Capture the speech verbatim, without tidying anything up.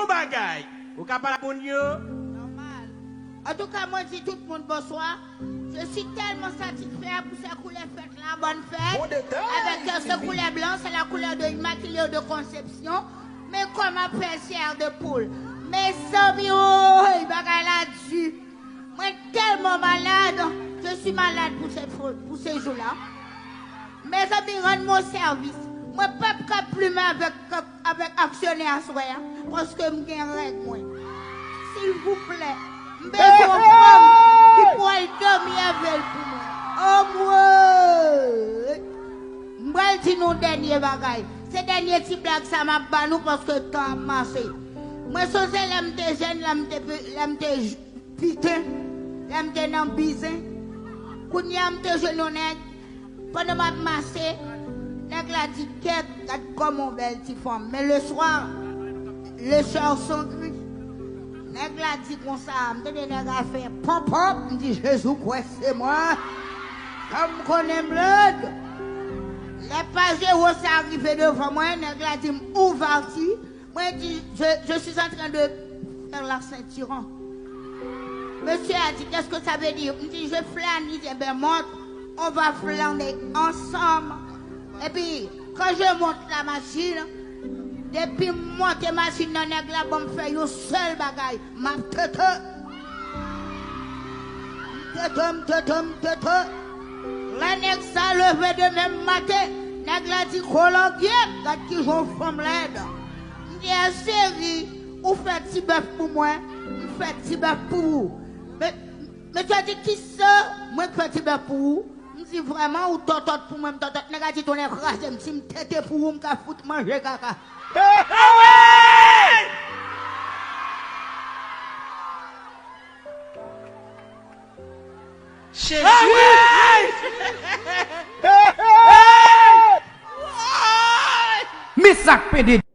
Bagay. Ou ka pale ak moun yo? Nòmal. Antouka, mwen di tout moun bonswa. Je suis tellement satisfait pour ces couleurs fêtes là. Bonne fête. Avec euh, ce couleur blanc, c'est la couleur de Immaculée de Conception. Men kòman fè chè de poul. Mezanmi, woy, bagay la di. Mwen tèlman malad. Je suis malade pour ces, pour ces jours-là. Mezanmi, rann mwen sèvis. Mwen p ap ka plimen avèk, avèk aksyonè aswè a, paske m gen règ mwen. Silvouplè, m bezwen yon fanm ki pou al dòmi avè l pou mwen. Anmwey! M pral di nou dènye bagay. Se dènye ti blag sa m ap ba nou paske tan ap mache. Mwen sonje lè m te jèn, lè m te, lè m te j- piten, lè m te nan bizen. Kounye a m te jwenn yon nèg, pandan m ap mache, nèg la di, "Kèt, gad kòman w bèl ti fanm." Men le soir, le soir son gri. Nèg la di konsa, m tande nèg la fè pòp pòp, m di, "Jezi kwè se mwen." Kòm m konnen m lèd. Lè Pajero sa rive devan mwen, nèg la di m, "Ouvèti." Mwen di, je, je suis en train de faire la ceinture. Monsieur a dit, qu'est-ce que ça veut dire? M di, je flâne, li di, eh ben monte, on va flâner ensemble. Epi, quand je monte la machine, depi m monte machin nan, nèg la ban m fè yon sèl bagay, m ap tete. M tete, m tete, m tete. Lè nèg sa leve demen maten, nèg la di, "Kologye, gad kijan w fanm lèd." M di, "Eh, cheri, ou fè ti bèf pou mwen, m fè ti bèf pou ou." Men, men sa di, "Kisa mwen k fè ti bèf pou ou?" M di, "Vrèman, ou tòtòt pou mwen, m tòtòt." Nèg la di, "Tonnè kraze m, si m tete pou ou, m ka fout manje kaka." Awe! Jezi! Men sa k pede.